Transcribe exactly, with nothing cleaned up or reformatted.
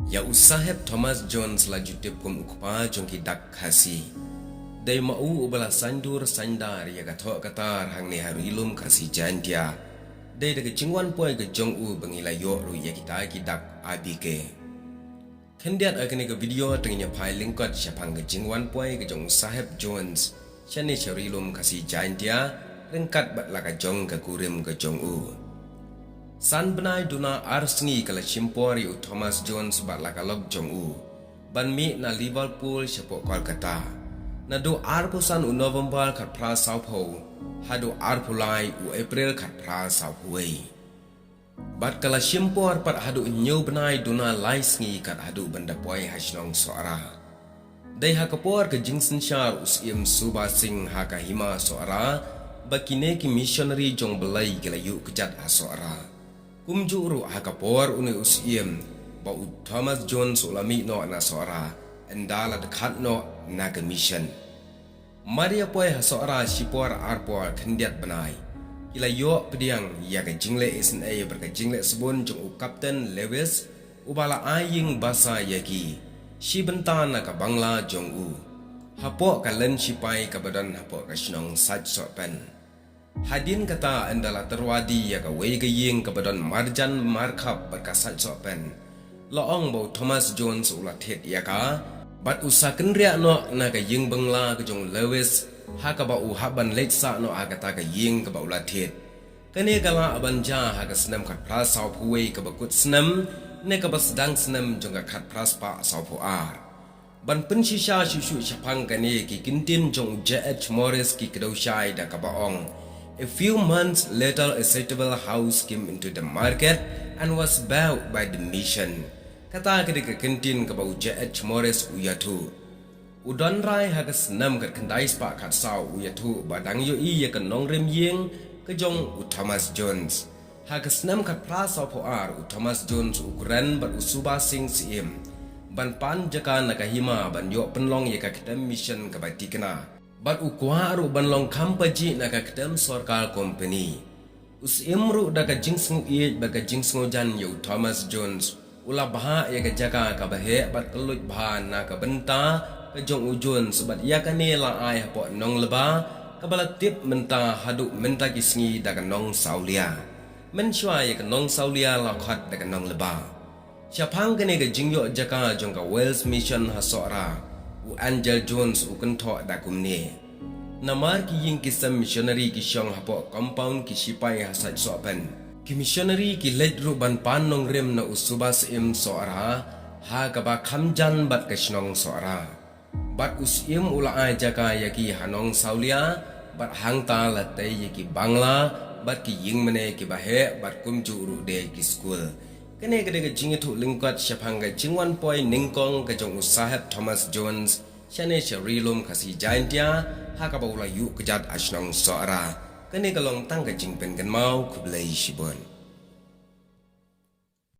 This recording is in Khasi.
Ïa u Saheb Thomas Jones la ju tip kum u kpa jong ki dak Khasi. Dei ma u uba la saindur saindar ïa ka thoh ka tar hangne ha Ri Lum Khasi Jaintia. Dei da ka jingwan poi ka jong u ba ngi la ïoh ruh ïa kita ki dak A B K. Khyndiat ha kane ka video te ngin ïa phai lyngkot shaphang ka jingwan poi ka jong u Saheb Jones shane sha Ri Lum Khasi Jaintia ryngkat bad la ka jong ka kurim ka jong u. San bnai duna ar sngi ka la shim por ïa u Thomas Jones bad la ka lok jong u ban mih na Liverpool shapoh Kolkata. Naduh arphew san u November khatphra sawphew haduh arphew lai u April khatphra sawphew wei. Bad ka la shim por pat haduh hynñiew bnai duna lai sngi kat haduh ban da poi ha shnong Sohra. Dei ha ka por ka jingsynshar u Syiem Suba Singh ha ka hima Sohra ba kine ki missionary jong Blei ki la ïuh kjat ha Sohra. Kumjuh ruh ha ka por une u Syiem ba u Thomas Jones u la mih noh na Sohra, ynda la dkhat noh na ka mission. Mar ïa poi ha Sohra shipor arpor khyndiat bnai, ki la ïoh pdiang ïa ka jingleh isynei bad ka jingleh sbun jong u Captain Lewis, uba la ai ïing basa ïa ki shi bynta na ka bangla jong u hapoh ka len shipai kaba don hapoh ka shnong Saitsohpen. Hadien kata ynda la tyrwa die ïa kawei ka ïing kaba don marjan markhap bad ka Saitsohpen, la ong ba u Thomas Jones u la thied ïa ka bad u sa kynriah noh na ka ïing bangla ka jong u Lewis, ha kaba u hap ban leit sah noh ha kata ka ïing kaba u la thied. Kane ka lah ban jia ha ka snem khatphra sawphew wei kaba kut snem ne kaba sdang snem jong ka khatphra spah sawphew ar. Ban pynshisha shuh shuh shaphang kane, ki kyntien jong u J H Morris ki kdew shai da kaba ong, "A few months later a suitable house came into the market and was bought by the mission." Kata ka dei ka kyntien kaba u J H Morris u ïathuh. U Donrai ha ka snem khatkhyndai spah khatsaw u ïathuh ba dang ïohi ïa ka nongrim ïing ka jong u Thomas Jones. Ha ka snem khatphra sawphew ar u Thomas Jones u kren bad u Suba Singh Syiem ban pan jaka na ka hima ban ïoh pynlong ïa ka ktem mission kaba tikna bad u kwah ruh ban long kham pajih na ka ktem sorkar company. U Syiem ruh da ka jingsngewieit bad ka jingsngewjan ïa u Thomas Jones u la bhah ïa ka jaka kaba heh bad ka luit bha na ka bynta ka jong u Jones bad ïa kane la ai hapoh Nongleba kaba la tip mynta haduh mynta ki sngi da ka Nongsawlia. Mynshuwa ïa ka Nongsawlia la khot da ka Nongleba. Shaphang kane ka jingïoh jaka jong ka Wales Mission ha Sohra, u Angel Jones u kynthoh da kumne. Namar ki ïing ki sem missionary ki shong hapoh compound ki shipai ha Saitsohpen, ki missionary ki leit ruh ban pan nongrim na u Suba Syiem Sohra ha kaba kham jan bad ka shnong Sohra. Bad u Syiem u la ai jaka ïa ki ha Nongsawlia bad hangta la tei ïa ki bangla bad ki ïingmane kiba heh bad kumjuh ruh de ki skul. Kane ka dei ka jingïathuh lyngkot shaphang ka jingwan poi nyngkong ka jong u Saheb Thomas Jones shane sha Ri Lum Khasi Jaintia ha kaba u la ïuh kjat ha shnong Sohra. Kane ka long tang ka jingpynkynmaw, khublei shibun.